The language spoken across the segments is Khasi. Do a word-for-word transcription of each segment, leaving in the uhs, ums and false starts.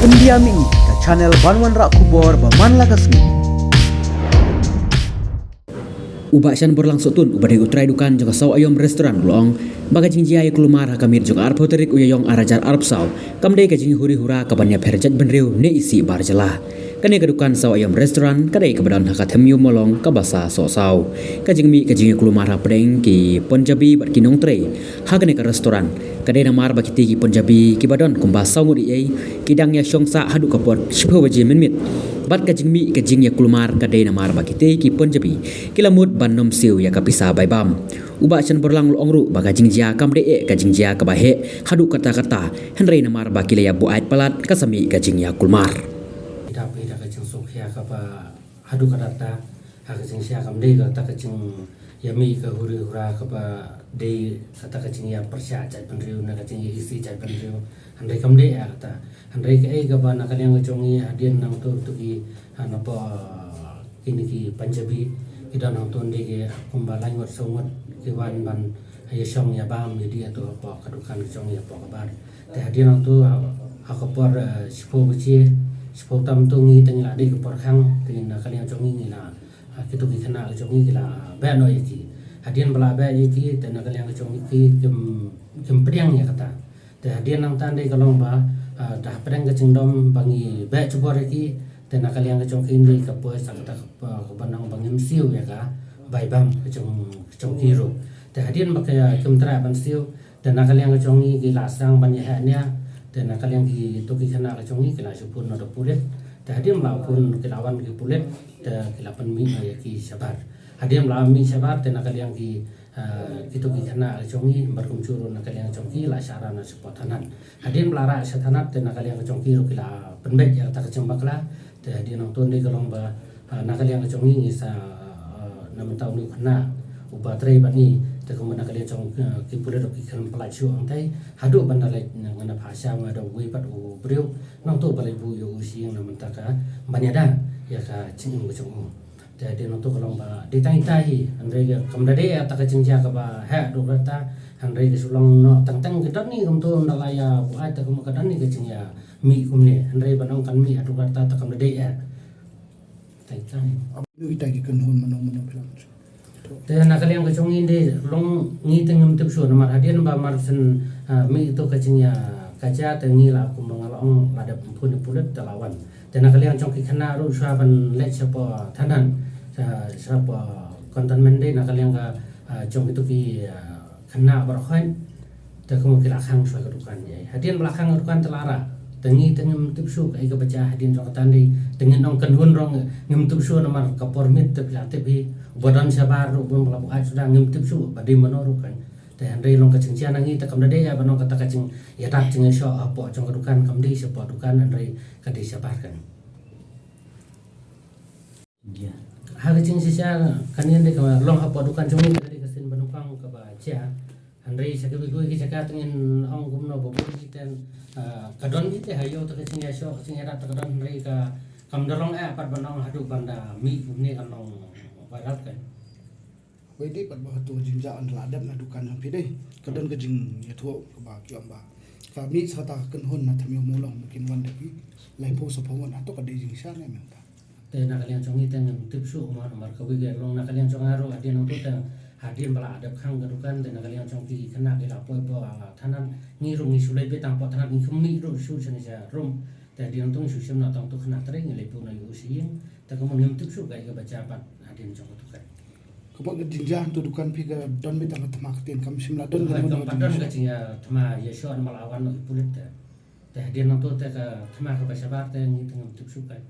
India Mini, ka channel ban wanrah khubor ba man la ka sngi. U Bah Shanborlang Sohtun, uba dei u trai dukan jong ka Saw Aïom Restaurant, u la ong ba ka jingjia ïakulmar ha ka miet jong ka arphew tarik u Ïaïong arhajar arphew saw kam dei ka jinghuri hura kaban ïapher jaitbynriew ne isih bar jylla. Kane ka dukan Saw Aïom Restaurant ka dei kaba don ha ka Them Ïew Mawlong, ka basa Sohsaw. Ka jingmih ka jingïakulmar hapdeng ki Punjabi bad ki nongtrei ha kane ka restaurant ka dei namar ba kitei ki Punjabi kiba don kumba saw ngut eiei ki dang ïashong sah haduh ka por shiphew baje mynmiet. Bad ka jingmih ka jingïakulmar ka dei namar ba kitei ki Punjabi ki la mut ban nym siew ïa ka pisa bai bam. U Bah Shanborlang u la ong ruh ba ka jingjia kam dei eh ka jingjia kaba heh haduh katta katta, hynrei namar ba ki la ïa buaid palat ka sa mih ka jingïakulmar. Ita phi da ka jingsngewkhia kaba haduh katta katta, ha ka jingshah kam dei kata ka jingïamih ka huri hura kaba dei kata ka jingïapyrshah jaitbynriew ne ka jingïaisih jaitbynriew. Hynrei kam dei eh kata. Hynrei kaei kaba na ka liang ka jong ngi hadien nangto to ki, ha, napoh kine ki Punjabi ki don hangto, dei ki kumba lai ngut saw ngut ki wan ban ïashong ïabam ïa dei hato hapoh ka dukan ka jong ngi hapoh ka bar. Te hadien nangto ha, ha ka por, eh, shiphew baje, shiphew tam to ngi te ngi la dei ka por khang, te na ka liang jong ngi ngi la, ah, kito ki khynnah ka jong ngi ki la beh noh ïa ki. Hadien ba la beh ïa ki te na ka liang ka jong ngi ki kim, kim pdiang ïa kata. Te hadien nangta dei ka long ba, ah, da hapdeng ka jingdom ba ngi beh jubor ïa ki, te na ka liang ka jong ki dei ka poi sa kata ka, ka ban ong ba ngim siew ïa ka bai bam ka jong, ka jong ki ruh. Te hadien ba ka kim treh ban siew, te na ka liang ka jong ngi ki la sdang ban ïa heh nia, te na ka liang kito ki khynnah ka jong ngi ki la shu phone noh da pulit. Te hadien ba la phone ki la wan ki pulit, te ki la pynmih noh ïa ki shabar. Hadien ba la mih shabar te na ka liang ki, ah, kito ki khynnah ka jong ngi bad kumjuh ruh na ka liang ka jong ki la shah rah noh shapoh thanat. Hadien ba la rah sha thanat te na ka liang ka jong ki ruh ki la pynbeit ïa kata ka jingbakla. Te hadien nangto dei ka long ba, ah, na ka liang ka jong ngi ngi sa, ah, na mynta une u khynnah uba trei bad ngi, te kumba na ka liang jong, ah, ki pulit ruh ki khlem pyllait shuh hangtai haduh ban da leit ngan ap ha sha nga da uwei pat u briew nangto ba leit buh ïa u sha ïing na mynta ka ban ïada ïa ka jingim ka jong u. Te hadien nangto ka long ba dei tang ita hi, hynrei ka kam da dei ïa kata ka jingjia kaba heh haduh katta, hynrei ka shu long noh tang tang ka don hi kumto ynda la ïa buaid te kumba ka don hi ka jingïamih kumne, hynrei ban ong kan mih haduh katta te kam da dei eh. Tang tang. Ap ïa kita ki kynhun mano mano phi la. Te na ka liang ka jong ngi dei long ngi te ngim tip shuh namar hadien ba mar shen, ah, mih ito ka jingïakajia te ngi la kumba nga la ong la dep phone ïa pulit te la wan. Te na ka liang jong ki khynnah ruh shuwa ban leit shapoh thanat, sha, shapoh containment dei na ka liang ka, ah, jong kito ki, ah, khynnah baroh khoit. Te kumba ki la khang shuwa ka dukan ïa. Hadien ba la khang ka dukan te la rah. Te ngi te ngim tip shuh kaei kaba jia hadien jong kata dei. Te ngin ong kynhun ruh ngim tip shuh namar ka por miet te phi la tip hi. Uba don shabar ruh bun ba la buaid suda ngim tip shuh ba dei mano ruh kan. Te hynrei long ka jingjia na ngi te kam da dei ïa ban ong kata ka jingïadap jingïashoh hapoh jong ka dukan, kam dei shapoh dukan hynrei ka dei shabar kan. Ha ka jingshisha kane dei ka long hapoh dukan jong ngi ka dei ka sien ba nyngkong kaba jia. Hynrei sha kiwei kiwei ki jaka te ngin ong kumno ba bun ki ten, ah, ka don ki te ha ïew te ka jingïashoh ka jingïadap te ka don hynrei ka kam da long eh pat ban ong haduh ban da mih kumne kan long viral kan. Wei dei pat ba hato ka jingjia ynda la dep na dukan jong phi dei. Ka don ka jingïathuh kaba ki ong ba ka mih sa kata ka kynhun na Them Ïew Mawlong ba kin wan da ki laiphew saphew ngut, hato ka dei jingshisha ne mynta. Te na ka liang jong ngi te ngim tip shuh mo namar kawei ka long na ka liang jong nga ruh hadien nangto te hadien ba la dep khang ka dukan te na ka liang jong ki khynnah ki la poi hapoh thanat, ngi ruh ngi shu leit beit tang hapoh thanat, ngi khlem mih ruh shuh shane sha rum. Te hadien nangto ngi shu shim noh tang uto u khynnah trei ngi leit buh noh ïa u sha ïing. Te kumno ngim tip shuh kaei kaba jia pat hadien jong kato ka. Ka mut ka jingjia hangto dukan phi ka don beit tang ka thma ktien, kam shym la don ka. Hooid, don ka jingïathma ïashoh namar la wan noh ki pulit te. Te hadien nangto te ka thma kaba shabar te ngi te ngim tip shuh kaei.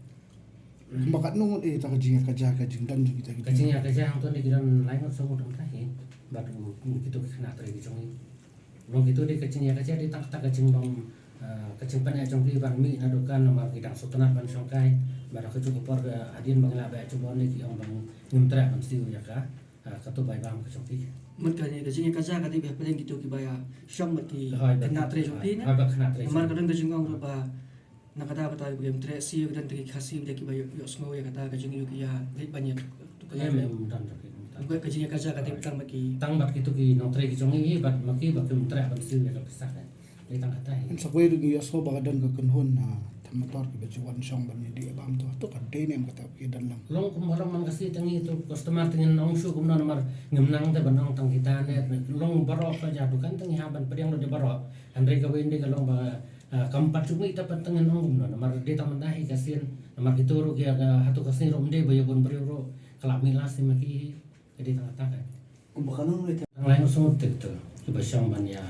Kumba katno ngut ïa kata ka jingïakajia ka jingdon jong kita ki. Ka jingïakajia hangto dei ki don lai ngut saw ngut hangta hi. Bad u, u kito ki khynnah trei ki jong ngi. Long kito dei ka jingïakajia dei tang kata ka jingbym, ah, ka jingpyneh jong ki ban mih na dukan namar ki dang sngewtynnat ban shongkai. Bad ha kajuh ka por ka hadien ba ngi la beh jubor ne ki ong ba ngim treh ban siew ïa ka, ah, kato bai bam ka jong ki. Mut kane ka jingïakajia ka dei beit hapdeng kito kiba ïashong bad ki. Hooid, bad khynnah trei jong phi ne? Hooid, bad khynnah trei. Namar ka don ka jingong ruh ba na kata kata kiba ngim treh siew ka don tang ki Khasi ba dei kiba ïoh, ïohsngew ïa kata ka jingïoh ki ïa leit ban ïa. Em, em, don, don, don. Ka jingïakajia ka dei tang bad ki. Tang bad kito ki nongtrei ki jong ngi bad ma ki ba kim treh ban siew ïa ka pisa ka. Dei tang kata hi. Em, sa kawei ruh ngi ïohsngew ba ka don ka kynhun na Motor kiba ju wan shong ban ïadie bam tu, tu ka dei ne em kata ki don lang. Long kumba long man ka sngi tang ïa tu customer tang ngin ong shu kumno namar ngim nang te ban ong tang kita ne long baroh ka ja dukan tang ïa ban pdiang lut ïa baroh. Hynrei kawei dei ka long ba, ah, kam pat shu mih te pat tang ngin ong kumno namar dei tang mynta hi ka sien namar kito ruh ki ïa ka ha tu ka sngi ruh ym dei ba ïa bun briew ruh ka la mih last time ki. Ka dei tang kata kan. Kumba ka nong le te. Tang lai nong sngewthuh tu kiba shong ban ïa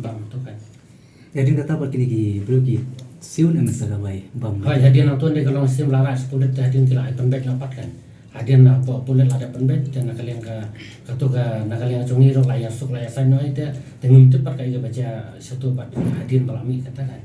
bam tu kan. Ïa ding kata pat kine ki briew ki siew ne em sa ka bai bam. Hooid, hadien nangtu dei ka long siem la rai sha pulit te hadien ki la ai pynbeit nga pat kan. Hadien na po pulit la dep pynbeit te na ka liang ka, katu ka na ka liang ka jong ngi ruh la ïa suk la ïa saiñ noh te, te ngim tip pat kaei kaba jia shatu pat hadien ba la mih kata kan.